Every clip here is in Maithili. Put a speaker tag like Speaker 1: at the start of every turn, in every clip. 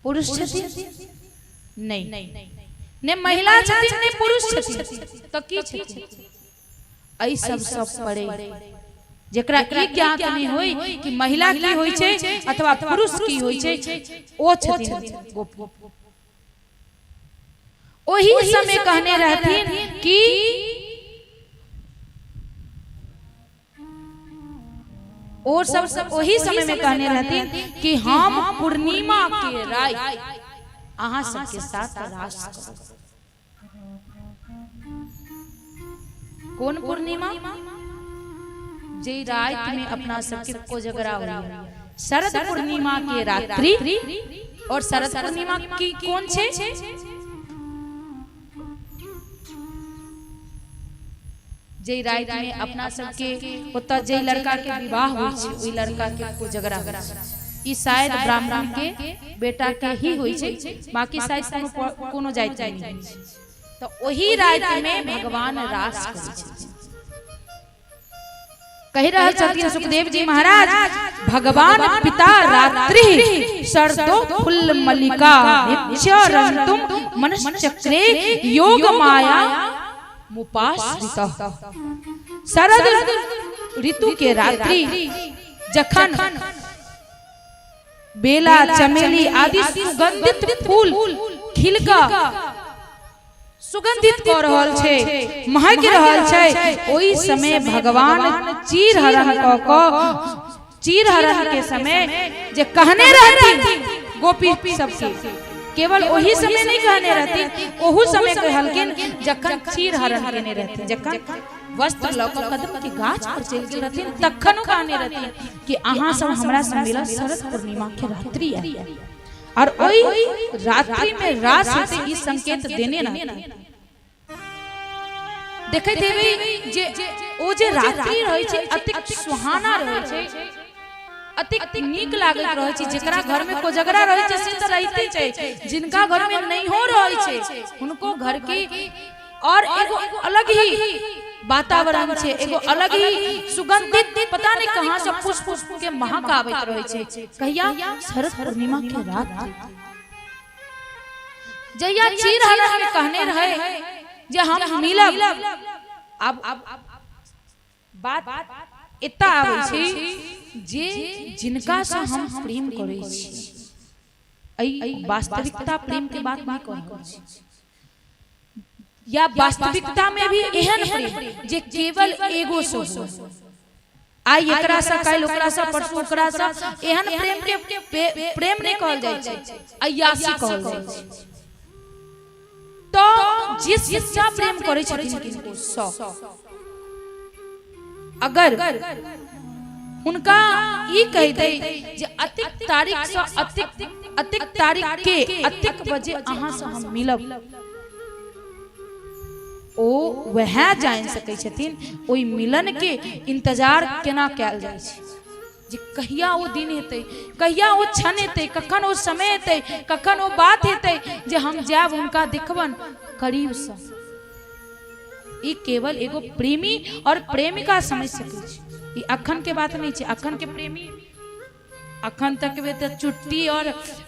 Speaker 1: पुरुष छथिन नहि, ने महिला छथिन ने पुरुष छथिन, तऽ की छथिन? एहि सबसँ परे जेकरा ई ज्ञात नहि होय कि महिला की होइ छै अथवा पुरुष की होइ छै, ओ छथिन गोपी। ओही समय कहने रहथिन कि ओ सब ओही समय में कहने रहथिन कि हम पूर्णिमा के राति अहाँ सबके साथ रास करब। कोन पूर्णिमा? जे राति में अपना सबके कोजगरा होइए, शरद पूर्णिमा के रात्रि। और शरद पूर्णिमा की कोन छै? जे राति में अपना सबके ओतऽ जे लड़का के विवाह होइ छै ओहि लड़का के कोजगरा होइ छै। ई शायद ब्राह्मण के बेटा के ही होइ छै, बाकी शायद कोनो कोनो जाति में नहि होइ छै। तऽ ओही राति में भगवान रास करै छथिन। कहि रहल छथिन सुखदेव जी महाराज, भगवान पिता रात्रि शरदो फुल्ल मल्लिका रंतुम मनश्चक्रे योग माया मुपाश्रित। शरद ऋतु के रात्रि जखन बेला चमेली आदि सुगंधित फूल खिलका सुगंधित कऽ रहल छै, महकि रहल छै, ओहि समय भगवान चीर हरण कऽ कऽ, चीर हरण के समय जे कहने रहथिन गोपी सबके, केवल ओही समय नहि कहने रहथिन, ओहू समय कहलखिन जखन चीर हरण केने रहथिन, जखन वस्त्र लऽ कऽ कदम के गाछ पर चलि गेल रहथिन, तखन ओ कहने रहथिन कि अहाँ सब हमरा से मिलल शरद पूर्णिमा के रात्रि आयल और ओहि रात्रि में रास हेतै, ई संकेत देने रहथिन। देखैत हेबै जे ओ जे रात्रि रहै छै अतेक सुहाना रहै छै, अतेक नीक लागैत रहै छै। जेकरा घर में कोजगरा रहै छै से तऽ रहिते छै, जिनका घर में नहियो रहै छै हुनको घर के और एगो अलग ही वातावरण छै, एगो अलग ही सुगंधित, पता नहीं कहाँ से पुष्प पुष्प के महक आबैत रहै छै। कहिया? शरद पूर्णिमा के रात्रि, जहिया चीर हरण में कहने रहे जे हम मिलब। अब बात एता आबै छै जे जिनका से हम प्रेम करै छी, एहि वास्तविकता प्रेम के बात नहीं कह रहल छी, या वास्तविकता में भी एहन प्रेम जे केवल एगो से हो, आइ एकरा से, काल्हि ओकरा से, परसू ओकरा से, एहन प्रेम के प्रेम नहीं कहल जाइ छै, अय्यासी कहल जाइ छै। तो जे सच्चा प्रेम करै छथिन किनको सँ, अगर हुनका ई कहि दै जे अतिक तारीख सँ अतिक अतिक तारीख के अतिक बजे अहाँ सँ हम मिलब, ओ वएह जानि सकै छथिन ओहि मिलन के इंतजार केना कयल जाइ छै, जे कहिया ओ दिन हेतै, कहिया ओ क्षण हेतै, कखन ओ समय हेतै, कखन ओ बात हेतै जे हम जायब हुनका देखबन करीबसँ। ई केवल एगो प्रेमी और प्रेमिका समझ सकै छै। ई अखन के बात नहीं छै। अखन के प्रेमी अखन तक वे तऽ चुट्टी और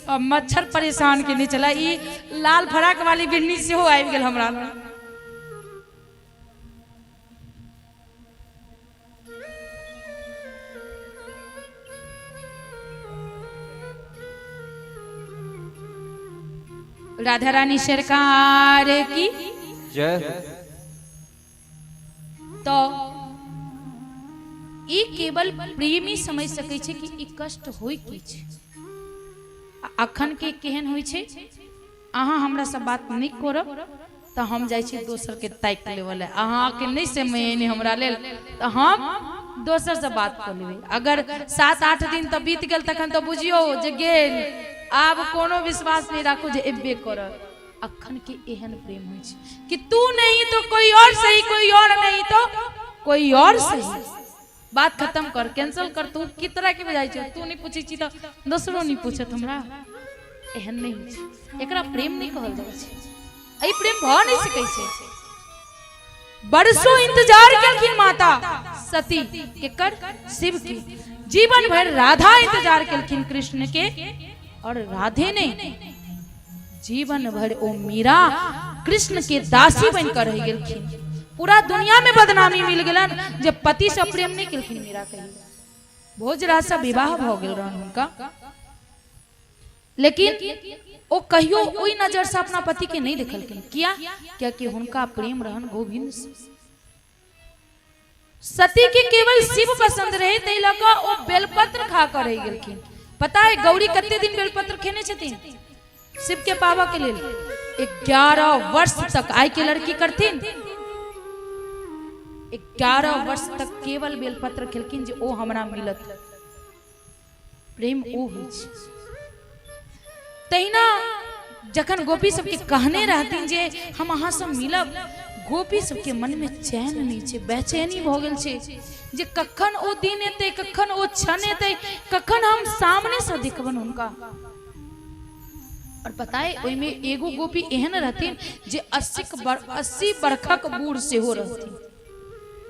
Speaker 1: मच्छर परेशान केने छला, ई लाल फराक वाली बिन्नी सेहो आबि गेल हमरा लग। राधा रानी सरकार की
Speaker 2: जय हो।
Speaker 1: तो ई केवल प्रेमी समझ सकै छै कि ई कष्ट होय की छै। आ अखन के केहन होइ छै, अहाँ हमरा से बात नहि करब तऽ हम जाइ छी दोसरके ताकि लेबऽ लए, अहाँके नहि समय अइ हमरा लेल तऽ हम दोसरसँ बात कऽ लेबै। अगर 7-8 दिन तऽ बीत गेल तखन तऽ बुझियौ जे गेल, आब कोनो विश्वास नहि राखू जे एबे करत। अखन के एहन प्रेम होइ छै कि तू नहीं तो कोई और सही, कोई और नहीं तो कोई और सही। बात खत्म कर, कैंसिल कर। तू की तरह के बुझाइ छौ, तू नहि पूछै छी तऽ दोसरो नहि पूछत हमरा। एहन नहि होइ छै, एकरा प्रेम नहि कहल जाइ छै, एहि प्रेम भऽ नहि सकै छै। बरसों इंतजार केलखिन माता सती केकर? शिव के। जीवन भरि राधा इंतजार केलखिन कृष्ण के, और राधे ने जीवन भरि ओ मीरा कृष्ण के दासी बन कर रहि गेलखिन। पूरा दुनिया में बदनामी मिल गेलन जे पति से प्रेम नहीं केलखिन मीरा कहियो। भोजराज से विवाह भ गेल रहन हुनका, लेकिन ओ कहियो ओहि नजर से अपना पति के नहीं देखलखिन। किया? कियाकि हुनका प्रेम रहन गोविंद से। सती के केवल शिव पसंद रहे, ताहि लऽ कऽ ओ बेलपत्र खा कऽ रहि गेलखिन। पता है गौरी कते दिन बेलपत्र खेने छथिन शिव के पाबऽ के लेल? 11 वर्ष तक। आइ के लड़की करथिन? 11 वर्ष तक केवल बेलपत्र खेलखिन जे ओ हमरा मिलत। प्रेम ओ होइ छै। तहिना जखन गोपी सबके कहने रहथिन जे हम अहाँ से मिलब, गोपी सबके मन में चैन नहीं छै, बेचैनी भऽ गेल छै जे कखन ओ दिन एतै, कखन ओ क्षण एतै, कखन हम सामने से देखबन हुनका। और पता है ओहिमे एगो गोपी एहन रहथिन जे 80 बरखक बूढ़ सेहो रहथिन,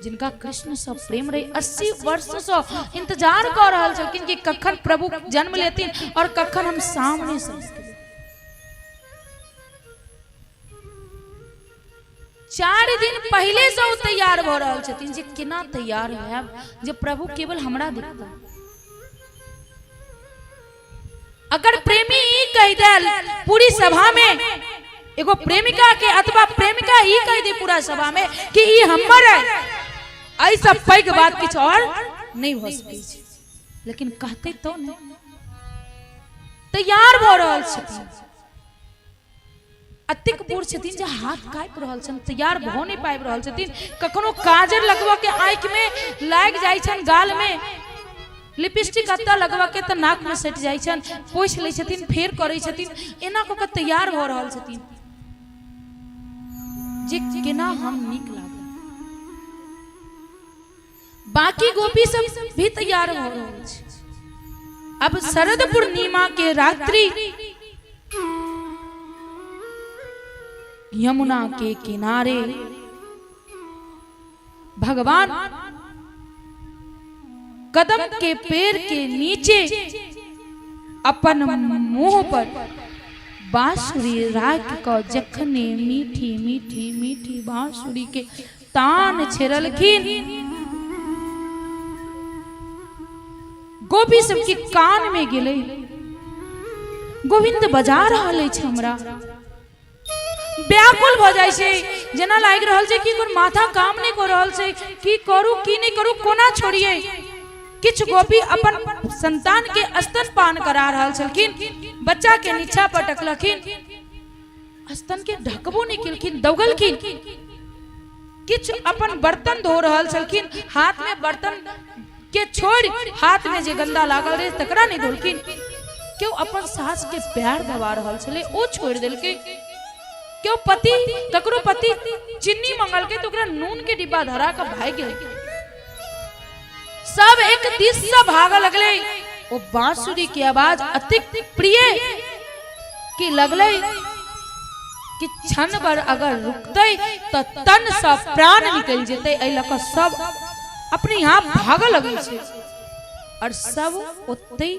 Speaker 1: जिनका कृष्ण से प्रेम रहे, 80 वर्ष से इंतजार कर रहल छलखिन कि कखन प्रभु जन्म लेथिन और कखन हम सामने से देखबै। 4 दिन पहले से ओ तैयार भऽ रहल छथिन जे केना तैयार होयब जे प्रभु केवल हमरा देखता। अगर प्रेमी ई कहि देल पूरी सभा में, एगो प्रेमिका के अथवा प्रेमिका ई कहि दे पूरा सभा में कि ई हमर है, एहि सब पैघ बात किछु और नहीं भऽ सकै छै। लेकिन कहते तो नहीं, तैयार भऽ रहल छथिन। अतेक बूढ़ छथिन जे हाथ काँपि रहल छनि, तैयार भऽ नहि पाबि रहल छथिन। कखनो काजर लगबऽ के आँखि में लागि जाइ छनि, गाल में लिपस्टिक अत्ता लगबऽ के तऽ नाक में सटि जाइ छनि, पोछि लै छथिन, फेर करै छथिन, एना कऽ कऽ तैयार भऽ रहल छथिन जे केना हम नीक लागब। बाकी गोपी सब भी तैयार भऽ रहल छै। अब शरद पूर्णिमा के रात्रि यमुना के किनारे भगवान कदम के पेड़ के नीचे अपन मुंह पर बांसुरी राख कऽ जखने मीठी मीठी मीठी बांसुरी के तान छेड़लखिन, गोपी सबके कान में गेलै, गोविंद बजा रहल अछि हमरा। व्याकुल भऽ जाइ छै, जेना लागि रहल छै कि कोन माथा काम नहि कऽ रहल छै, की करू की नहि करू, कोना छोड़ियै। किछु गोपी अपन संतान के स्तनपान करा रहल छलखिन, बच्चा के नीचा पटकलखिन, स्तन के ढकबो नहि केलखिन, दौगलखिन। किछु अपन बर्तन धो रहल छलखिन, हाथ में बर्तन के छोड़ि हाथ में जे गंदा लागल रहे तकरा नहि धोलखिन। केओ अपन सास के पैर दबा रहल छलै, ओ छोड़ि देलकै। केओ पति, ककरो पति चीनी मंगलकै तऽ ओकरा नून के डिब्बा धरा कऽ भागि गेल। सब एक दिस से भागऽ लगलै। ओ बांसुरी के आवाज अतिक प्रिय कि लगलै कि क्षण भर अगर रुकतै तऽ तन से प्राण निकलि जेतै। एहि लऽ कऽ सब अपने आप भागऽ लगै छै और सब ओतै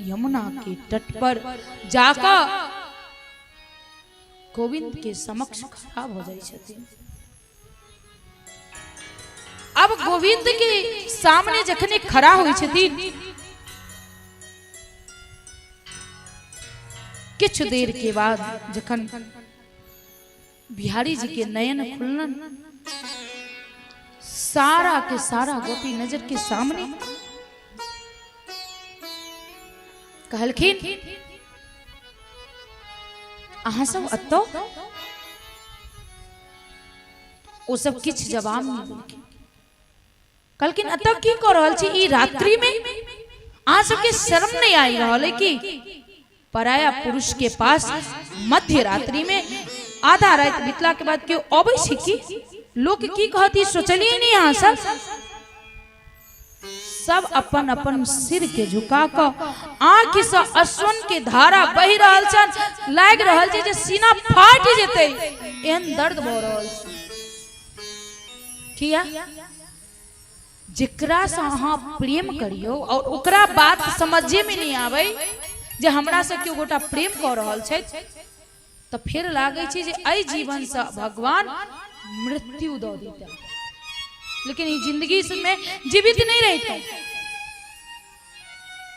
Speaker 1: यमुना के तट पर जाकऽ गोविंद के समक्ष खड़ा भऽ जाइ छथिन। अब गोविंद के सामने जखने खड़ा होइ छथिन, किछु देर के बाद जखन बिहारी जी के नयन खुललन, सारा के सारा गोपी नजर के सामने। कहलखिन, अहाँ सब अतौ? ओ सब किछु जवाब नहि देलखिन। कहलखिन, एतऽ की कऽ रहल छी ई रात्रि में? अहाँ सबके शर्म नहीं आई रहल है कि पराया पुरुष के पास मध्य रात्रि में आधा राति बीतला के बाद केओ अबै छै की? लोक की कहत, ई सोचलिए नहीं अहाँ सब? सब अपन अपन सिर के झुका कऽ आँखि से अश्वन के धारा बहि रहल छन, लागि रहल छै जे सीना फाटि जेतै, एहन दर्द भऽ रहल छै। किया? जेकरा से अहाँ प्रेम करियौ और ओकरा बात समझे में नहीं आबै जे हमरा से केओ गोटा प्रेम कऽ रहल छथि। तऽ फेर लागै छै जे एहि जीवनसँ भगवान मृत्यु दऽ दिता, लेकिन ई जिंदगी में जीवित नहीं रहितौं।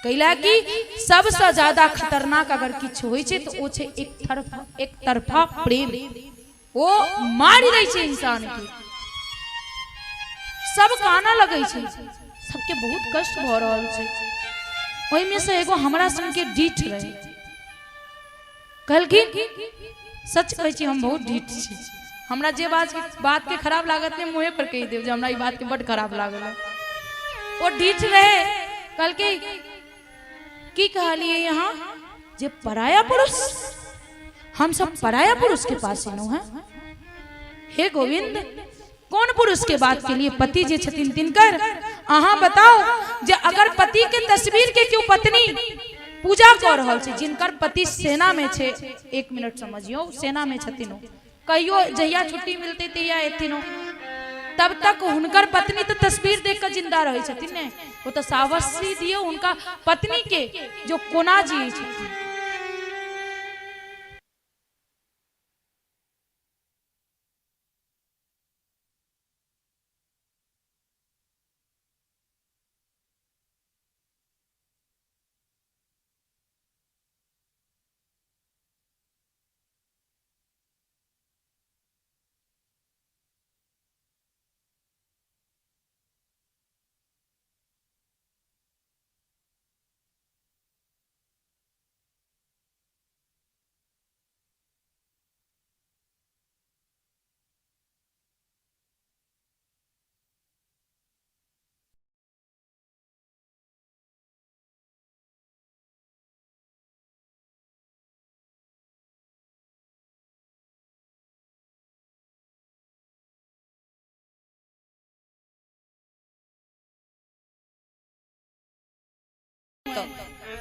Speaker 1: कैला कि सबसँ ज्यादा खतरनाक अगर किछु होइ छै तऽ ओ छै एक तरफा प्रेम। ओ मारि दै छै इंसान के। सब कानऽ लगै छै, सबके बहुत कष्ट भऽ रहल छै। ओहिमे से एगो हमरा संगे डीठ रहे, कहलखिन सच कहै छी हम बहुत ढीठ छी, हमरा जे बात के खराब लागत ने मुँहे पर कहि देब जे हमरा ई बात के बड खराब लागल है। ओ ढीठ रहे, कहलकै की कहलिए यहाँ जे पराया पुरुष, हम सब पराया पुरुष के पास एलहुँ हैं। हे गोविंद, कोन पुरुष के बात के लिए पति जे छथिन तिनकर अहाँ बताओ जे अगर पति के तस्वीर के क्यों पत्नी पूजा कर रहल छै, जिनकर पति सेना में छै, एक मिनट समझियो, सेना में छथिन, कहियो जहिया छुट्टी मिलते तहिया एथिन, तब तक हुनकर पत्नी तो तस्वीर देख के जिंदा रहे छथिन ने, वो तो सावसी दियो हुनका पत्नी के जो कोना जिये छथिन।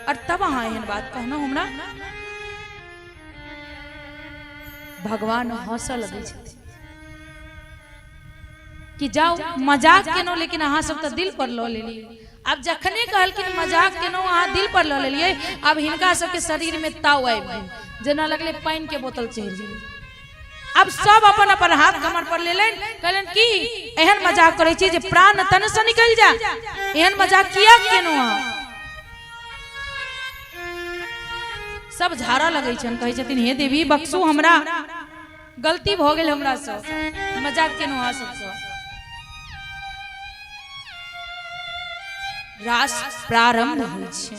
Speaker 1: और तब अहाँ एहन बात कहना हमरा। भगवान हंसऽ लगै छथिन कि जाओ मजाक केलहुँ, लेकिन अहाँ सब तऽ दिल पर लऽ लेलियै। आब जखने कहलखिन मजाक केलहुँ अहाँ दिल पर लऽ लेलियै, आब हिनका सबके शरीर में ताव आबि गेल, जेना लगलै पानि के बोतल चढ़ि गेल। आब सब अपन अपन हाथ कमर पर लेलनि, कहलनि की एहन मजाक करै छी जे प्राण तन से निकलि जाय, एहन मजाक किया केलहुँ अहाँ। सब झाड़ा लगै छनि, कहै छथिन हे देवी बख्शू, हमरा गलती भऽ गेल, हमरा से मजाक केलहुँ अहाँ सबसँ। रास प्रारंभ होइ छै,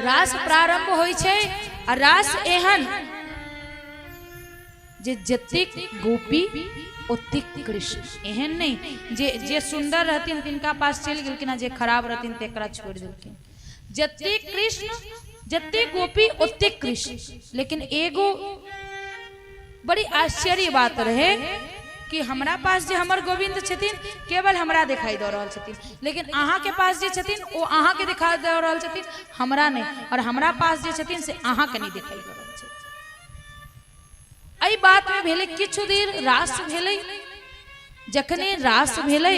Speaker 1: रास प्रारंभ होइ छै, आ रास एहन जे जतेक गोपी ओतेक कृष्ण। एहन नहि जे जे सुंदर रहथिन तिनका पास चलि गेलखिन आ जे खराब रहथिन तेकरा छोड़ि देलखिन। जतेक कृष्ण, जतेक गोपी ओतेक कृष्ण। लेकिन एगो बड़ी आश्चर्य बात रहे कि हमरा पास जे हमर गोविंद छथिन केवल हमरा दिखाई दऽ रहल छथिन, लेकिन अहाँ के पास जे छथिन ओ अहाँ के दिखाई दऽ रहल छथिन, हमरा नहि, और हमरा पास जे छथिन से अहाँ के नहीं दिखाई दऽ रहल छथिन। एहि बात में भेलै किछु देर रास भेलै। जखने रास भेलै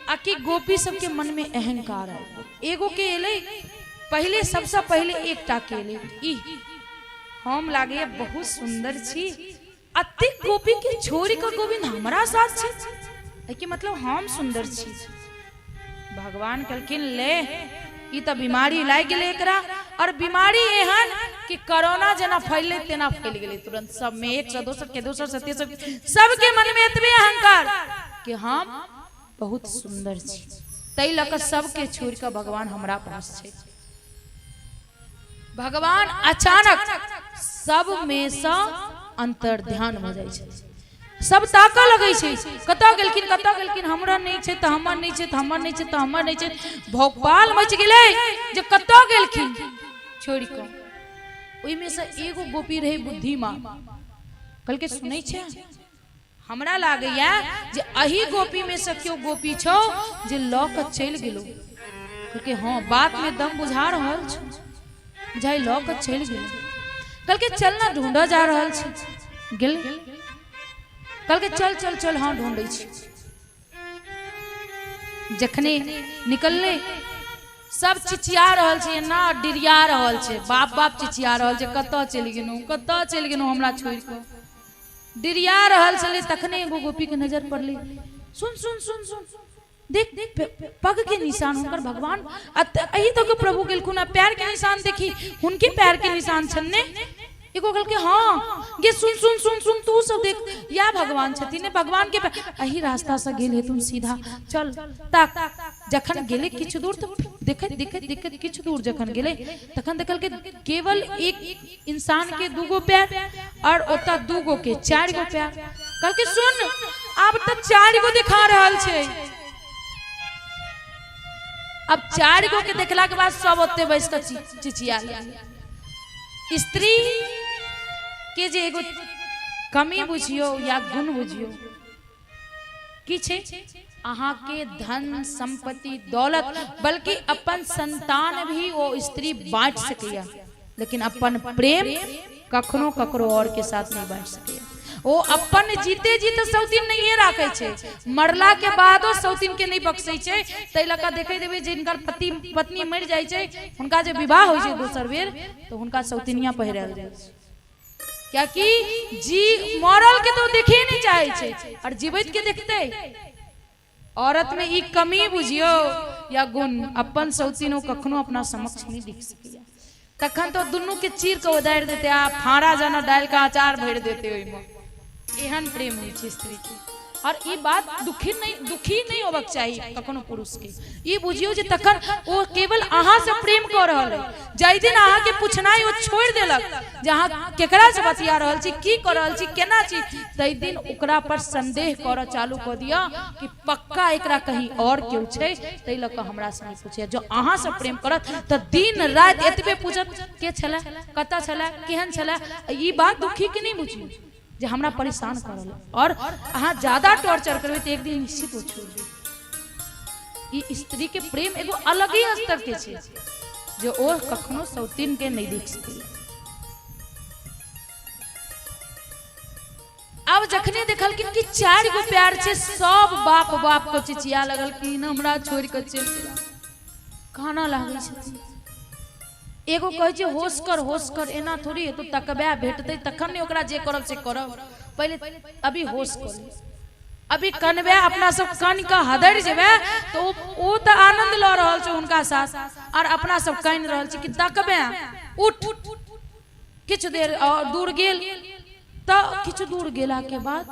Speaker 1: आ कि गोपी सबके मन में अहंकार आबि गेल। एगो के एलै पहिले, सबसे पहिले एकटा के एलै, ई हम लागैए बहुत सुंदर छी, अतेक गोपी के छोड़ि कऽ गोविंद हमरा साथ छै, एहिके मतलब हम सुंदर छी। भगवान कहलखिन ले ई तऽ बीमारी लागि गेलै एकरा, और बीमारी एहन कि कोरोना जेना फैललै तेना फैल गेलै तुरंत सब में, एक से दोसर के, दोसर से तेसर, सबके मन में एतबे अहंकार कि हम बहुत सुंदर छी, ताहि लऽ कऽ सबके छोड़ि कऽ भगवान हमरा पास छै। भगवान अचानक सब में सँ अंतर्ध्यान भऽ जाइ छै। सब ताकऽ लगै छै कतऽ गेलखिन, कतऽ गेलखिन, हमरा नहि छै तऽ हमर नहि छै तऽ हमर नहि छै तऽ हमर नहि छै। भोपाल मचि गेलै जे कतऽ गेलखिन छोड़ि कऽ। ओहिमे से एगो गोपी रहै बुद्धिमान, कहलकै सुनै छै हमरा लागैया जे अही गोपी में से केओ गोपी छौ जे लऽ कऽ चलि गेलो। कहलकै हँ, बात में दम बुझा रहल छौ, बुझाइ लऽ कऽ चलि गेलो। कहलकै चल ना, ढूंढऽ जा रहल छी। गेल, कहलकै चल चल चल, हाँ ढूंढै छी। जखने निकललै सब चिचिया रहल छै, एना डिरिया रहल छै, बाप बाप चिचिया रहल छै, कतऽ चलि गेलहुँ, कतऽ चलि गेलहुँ हमरा छोड़ि कऽ। डिरिया रहल छलै। तखने एगो गोपी के नजर पड़लै, सुन सुन सुन सुन, देख पग के निशान हुनकर भगवान एहि तक प्रभु गेलखुन, आ पैर के निशान देखी, हुनके पैर के निशान छन ने। एगो कहलकै हाँ गे, सुन सुन सुन सुन, तू सब देख, या भगवान छथिन ने, भगवान के एही रास्ता से गेल हेतुन, सीधा चल। तक जखन गेलै किछु दूर, तऽ देखैत देखैत देखैत किछु दूर जखन गेलै तखन देखलकै केवल एक इंसान के दूगो पैर और ओतऽ दूगो के चारि गो पैर। कहलकै सुन, आब तऽ चारि गो देखा रहल छै। अब चारि गो के देखला के बाद सब ओते बैस कऽ चिचिया लगलै। स्त्री के जे एगो कमी बुझियौ या गुण बुझियौ की छै, अहाँके धन संपत्ति दौलत बल्कि अपन संतान भी ओ स्त्री बांट सकैया, लेकिन अपन प्रेम कखनो ककरो और के साथ नहीं बांट सकैया। ओ अपन जीते जी तऽ सौतीन नहिए राखै छै, मरला के बादो सौतीन के नहीं बख्शै छै। ताहि लऽ कऽ देखै देबै जिनकर पति पत्नी मरि जाइ छै, हुनका जे विवाह होइ छै दोसर बेर, तऽ हुनका सौतीनिया पहिरायल जाइ छै, कियाकि जी मरल के तो देखे नहीं चाहे छै और जीवित के देखते। औरत में ई कमी बुझियो या गुण, अपन सौतीन ओ कखनो अपना समक्ष नहीं देख सकैया। तखन तो दुनू के चीर के उदारि देते आ फाड़ा जना डालि के अचार भरि देते ओहिमे। एहन प्रेम होइ छै स्त्री के। और ई बात दुखी नहीं होबक चाही कखनो पुरुष के। ई बुझियौ जे तखन ओ केवल अहाँ से प्रेम कऽ रहल है। जाहि दिन अहाँ के पूछनाइ ओ छोड़ि देलक जे अहाँ केकरा से बतिया रहल छी, की कऽ रहल छी, केना छी, ताहि दिन ओकरा पर संदेह करऽ चालू कऽ दिअ कि पक्का एकरा कहीं और केओ छै, ताहि लऽ कऽ हमरा से नहीं पूछैया। जँ अहाँ से प्रेम करत तऽ दिन राति एतबे पूछत, के छलै, कतऽ छलै, केहन छलै। ई बात दुखी के नहीं बुझियौ जे हमरा परेशान करल, और अहाँ ज्यादा टॉर्चर करबै तऽ एक दिन निश्चित ओ छोड़ि देत। ई स्त्री के प्रेम एगो अलग ही स्तर के छै जे ओ कखनो सौतीन के नहीं देख सकैया। आब जखने देखलखिन कि चारि गो प्यार छै, सब बाप बाप के चिचिया लगलखिन, हमरा छोड़ि कऽ चलि गेला, कानऽ लागै छथिन। एगो कहै छै होश कर, होश कर, एना थोड़ी हेतौ, तकबे भेटतै तखन ने ओकरा जे करब से करब, पहिले अभी होश कर, अभी कनबे अपना सब कन कऽ हदरि जेबै तऽ ओ तऽ आनंद लऽ रहल छै हुनका साथ, और अपना सब कानि रहल छी कि तकबे उठ। किछु देर और दूर गेल तऽ किछु दूर गेला के बाद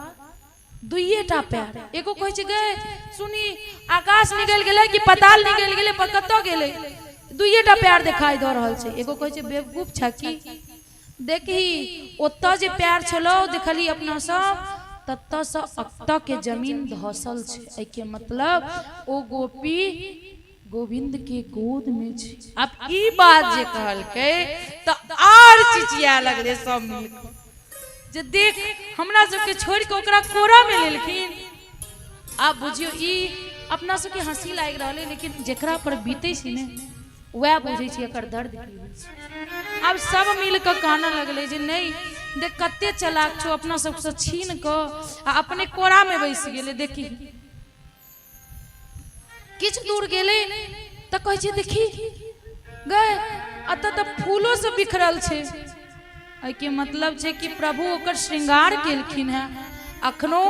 Speaker 1: दुइएटा पैर, एगो कहै छै गए सुनी आकाश निकलि गेलै कि पताल निकलि गेलै, पर कतऽ गेलै, दुइएटा पैर देखाई दऽ रहल छै। एगो कहै छै बेवकूफ छ की, देखही ओतऽ जे पैर छलौ देखली अपना सब, ततऽ से अतऽ के जमीन धसल छै, एहिके मतलब ओ गोपी गोविंद के गोद में छै। आब ई बात जे कहलकै तऽ आर चिचिया लगलै सब मिल कऽ जे देख हमरा सबके छोड़ि कऽ ओकरा कोरा में लेलखिन। आब बुझियौ ई अपना सबके हंसी लागि रहल है, लेकिन जेकरा पर बीतै छै ने वएह बुझै छै एकर दर्द की होइ छै। आब सब मिल कऽ कानऽ लगलै जे नहि देख कते चलाक छौ, अपना सबसँ छीन कऽ आ अपने कोरा में बैस गेलै। देखी किछु दूर गेलै तऽ कहै छै देखी गए एतऽ तऽ फूलो सब बिखरल छै, एहिके मतलब छै कि प्रभु ओकर श्रृंगार केलखिन हेँ। अखनो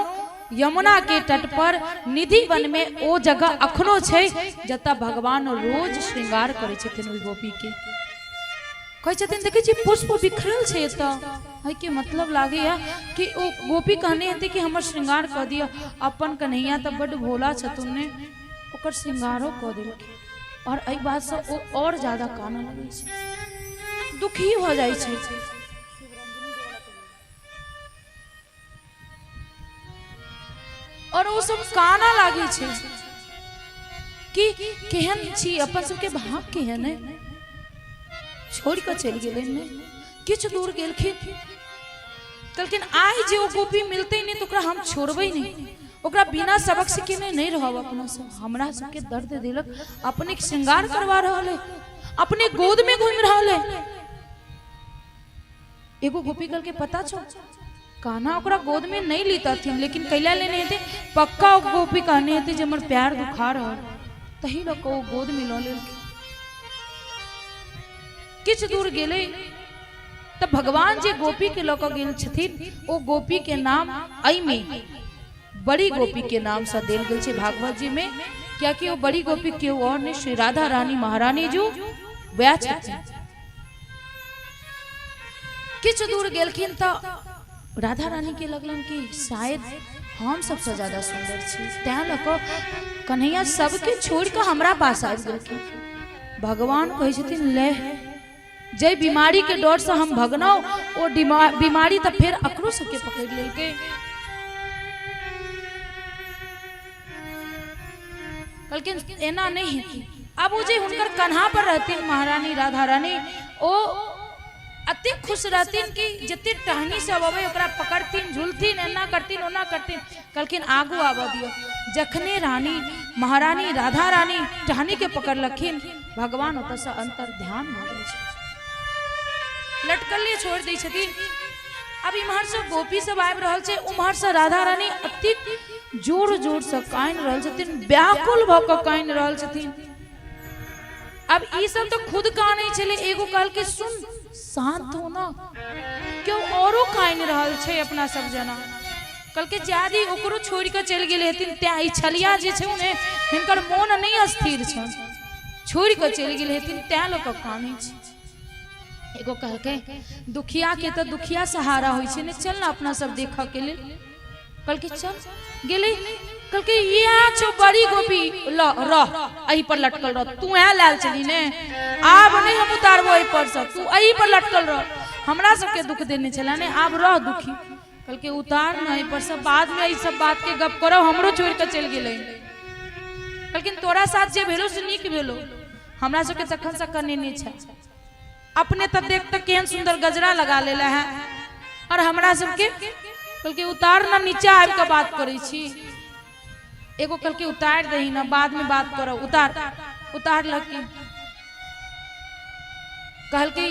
Speaker 1: यमुना के तट पर निधि वन में ओ जगह अखनो छै जतऽ भगवान रोज श्रृंगार करै छथिन ओहि गोपी के। कहै छथिन देखै छी पुष्प बिखरल छै एतऽ, एहिके मतलब लागैया कि ओ गोपी कहने हेतै कि हमर श्रृंगार कऽ दिअ। अपन कन्हैया तऽ बड्ड भोला छथुन ने, ओकर श्रृंगारो कऽ देलखिन। और एहि बातसँ ओ और ज्यादा कानऽ लगै छै, दुखी भऽ जाइ छै। और ओ सब कानऽ लागै छै कि केहन छी अपन सबके भाग केहन है, छोड़ कऽ चलि गेलै ने। किछु दूर गेलखिन, कहलखिन आइ जे ओ गोपी मिलतै नहि तऽ ओकरा हम छोड़बै नहि, ओकरा बिना सबक सिखेने नहि रहब। अपना सब हमरा सबके दर्द देलक, अपने श्रृंगार करवा रहल है, अपने गोद में घूमि रहल है। एगो गोपी कहलकै पता छौ कान्हा ओकरा गोद में नहीं लीतथिन, लेकिन कैला लेने हेतै, पक्का ओ गोपी कहने हेतै जे हमर प्यार दुखा रहल, तही लऽ कऽ ओ गोद में लऽ लेलखिन। किछु दूर गेलै तऽ भगवान जे गोपी के लऽ कऽ गेल छथिन ओ गोपी के नाम एहिमे बड़ी गोपी के नाम से देल गेल छै भागवत जी में, कियाकि ओ बड़ी गोपी केओ और नहीं श्री राधा रानी महारानी जो वएह छथिन। किछु दूर गेलखिन तऽ राधा रानी के लगलन कि शायद हम सबसे ज्यादा सुंदर छी, तैं लऽ कऽ कन्हैया सबके छोड़ि कऽ हमरा पास आबि गेलखिन। भगवान कहै छथिन ले जै बीमारी के डर से हम भगनौ ओ बीमारी तऽ फेर अकरो सबके पकड़ि लेलकै। कहलखिन एना नहि हेतै। आब ओ जे हुनकर कन्हा पर रहथिन महारानी राधा रानी ओ अतेक खुश रहथिन कि जते टहनी सब अबै ओकरा पकड़थिन झुलथिन एना करथिन ओना करथिन। कहलखिन आगू आबऽ दियौ। जखने रानी महारानी राधा रानी टहनी के पकड़लखिन भगवान ओतऽसँ अंतर ध्यान भऽ जाइ छै, लटकले छोड़ि दै छथिन। अब इम्हर से गोपी सब आबि रहल छै, उम्हर से राधा रानी अतिक जोर जोर से कानि रहल छथिन, व्याकुल भऽ कऽ कानि रहल छथिन। अब ई सब तो खुद कानै छलै, एगो कहलकै सुन शांत हो ना, क्यों औरो कानि रहल छै अपना सब जना। कहलकै जादी ओकरो छोड़ि कऽ चलि गेल हेथिन तैं ई छलिया जे छै ने हिनकर मोन नहि स्थिर छनि, छोड़ि कऽ चलि गेल हेथिन तैं लऽ कऽ कानै छै। एगो कहलकै दुखिया के तऽ दुखिया सहारा होइ छै ने, चल ना अपना सब देखऽ के लेल। कहलकै चल गेलै। कहलकै इएह छौ बड़ी गोपी, ल रह एहि पर लटकल रह, तू एह लायल छली ने, आब नहि हम उतारबो एहि पर से, तू एहि पर लटकल रह, हमरा सबके दुख देने छला ने, आब रह दुखी। कहलकै उतार न एहि पर से, बाद में एहि सब बात के गप करब, हमरो छोड़ि कऽ चलि गेलै। कहलखिन तोरा साथ जे भेलो से नीक भेलो, हमरा सबके तखन से कनेने छै, अपने तऽ देख तऽ केहन सुंदर गजरा लगा लेला है और हमरा सबके। कहलकै उतार ना, नीचा आबि कऽ बात करै छी। एगो कहलकै उतारि दही ना, बाद में बात करब, उतार। उतारलखिन। कहलकै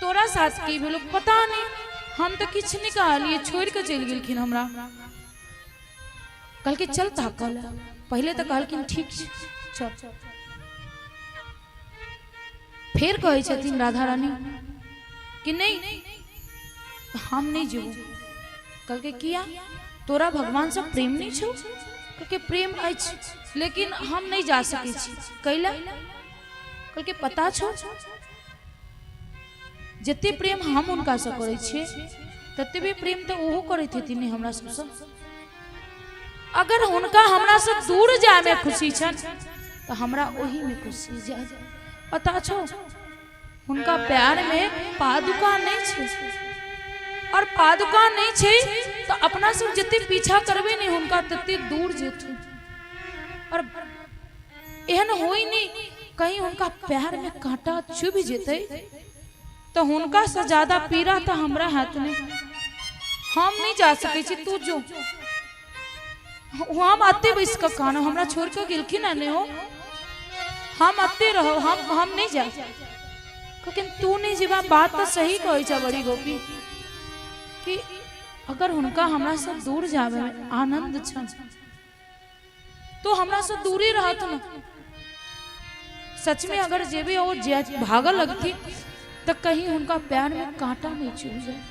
Speaker 1: तोरा साथ की भेलो पता नहीं, हम तऽ किछु नहि कहलियै, छोड़ि कऽ चलि गेलखिन हमरा। कहलकै चल ताकल, पहिले तऽ कहलखिन ठीक छै चल। फेर कहै छथिन राधा रानी कि नहीं हम नहीं जेबो। कहलकै किया, तोरा भगवान से प्रेम नहीं छौ? कहलकै प्रेम अछि लेकिन हम नहीं जा सकै छी। कैला? कहलकै पता छौ जते प्रेम हम हुनका से करै छियै ततबे प्रेम तऽ ओहो करैत हेथिन ने हमरा सबसँ। अगर हुनका हमरा से दूर जाय में खुशी छन तो हमरा ओही में खुशी जाय। पता छौ हुनका प्यार में पादुका नहीं छै, और पादुका नहीं छै तो अपना सब जते पीछा करबे नहीं हुनका तते दूर जेथुन। और एहन होई नहीं कहीं हुनका प्यार में कांटा चुभ जेतै तो हुनका से ज्यादा पीड़ा तो हमरा हाथ नहीं, हम नहीं जा सकै छी, तू जो। हम अते बैस कऽ कानब, हमरा छोड़ कऽ गेलखिन हँ नहीं हो, हम अते रहो, हम नहीं जा। लेकिन तू नहीं जेबा, बात तो सही कहै छ बड़ी गोपी कि अगर हुनका हमरा से दूर जावे में आनंद छन तो हमरा से दूरे रहत न। सच में अगर जेबे और भागल लगती तो कहीं हुनका प्यार में कांटा नहीं चुभ जाए।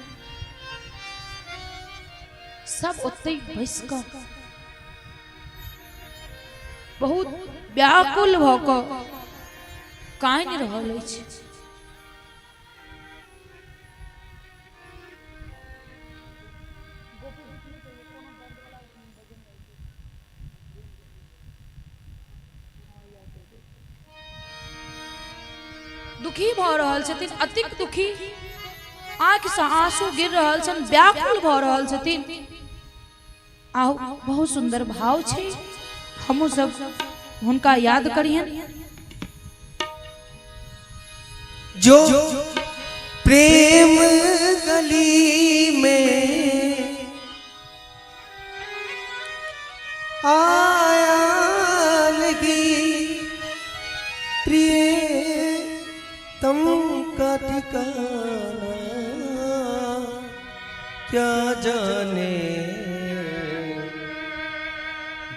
Speaker 1: सब ओतै बैस कऽ बहुत व्याकुल भऽ कऽ कानि रहल अछि। दुखी भऽ रहल छथिन, अतिक दुखी, आँखिसँ आंसू गिर रहल छनि, व्याकुल भऽ रहल छथिन। आउ बहुत सुंदर भाव छै, हमहूँ सब हुनका याद करियन।
Speaker 2: जो प्रेम गली में आया नहीं, प्रिय तम का ठिकाना क्या जाने,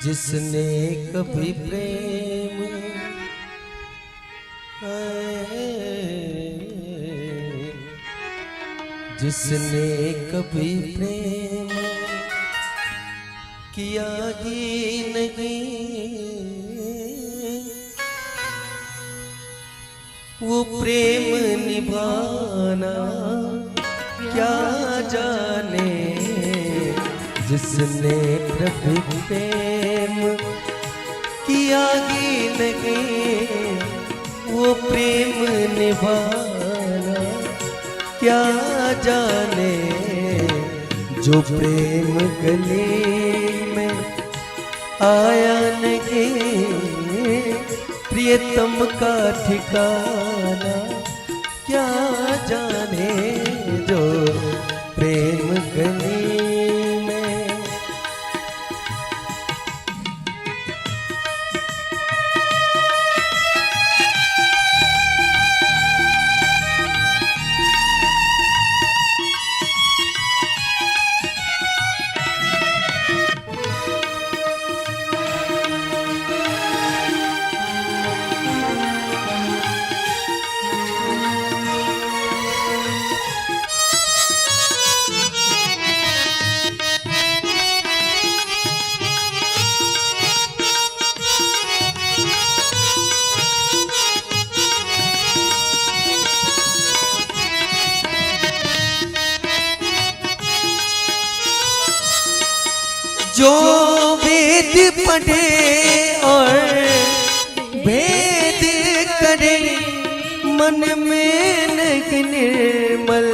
Speaker 2: जिसने कभी प्रेम है। जिसने कभी प्रेम किया ही नहीं, वो प्रेम निभाना क्या जाने। जिसने कभी प्रेम किया ही नहीं, वो प्रेम निभाना क्या जाने। जो प्रेम गले में आया नहीं, प्रियतम का ठिकाना क्या जाने। जो प्रेम गले में। जो वेद पढ़े और भेद करे, मन में नहीं निर्मल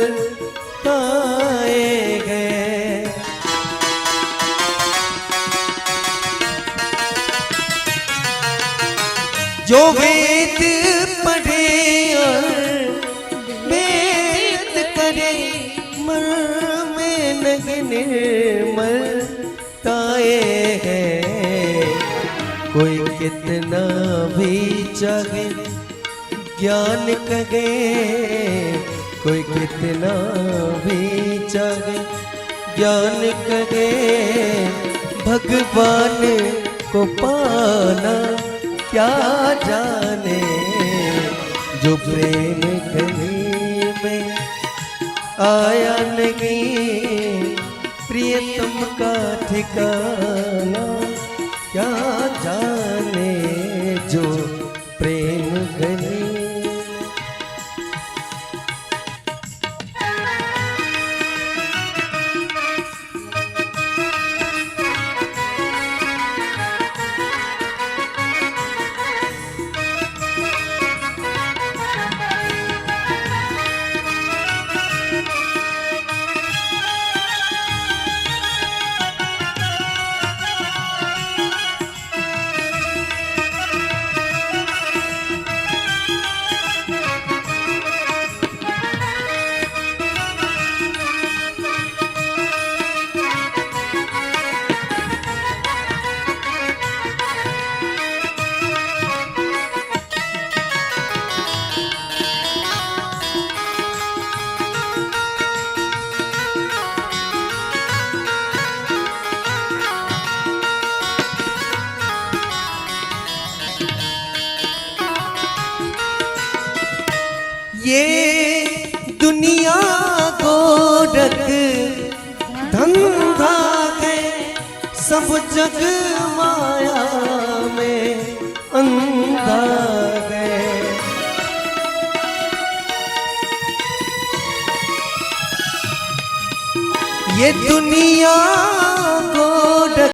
Speaker 2: पाए गए। जो वेद पढ़े और भेद करे, मन में नहीं निर्मल ताए हैं। कोई कितना भी चाहे ज्ञान कहे, कोई कितना भी चाहे ज्ञान कहे, भगवान को पाना क्या जाने। जो प्रेम गली में आया नहीं, प्रियतम का ठिकाना क्या जाने। जो प्रेम गली। ये दुनिया गोरख धंधा है, सब जग माया में अंधा है। ये दुनिया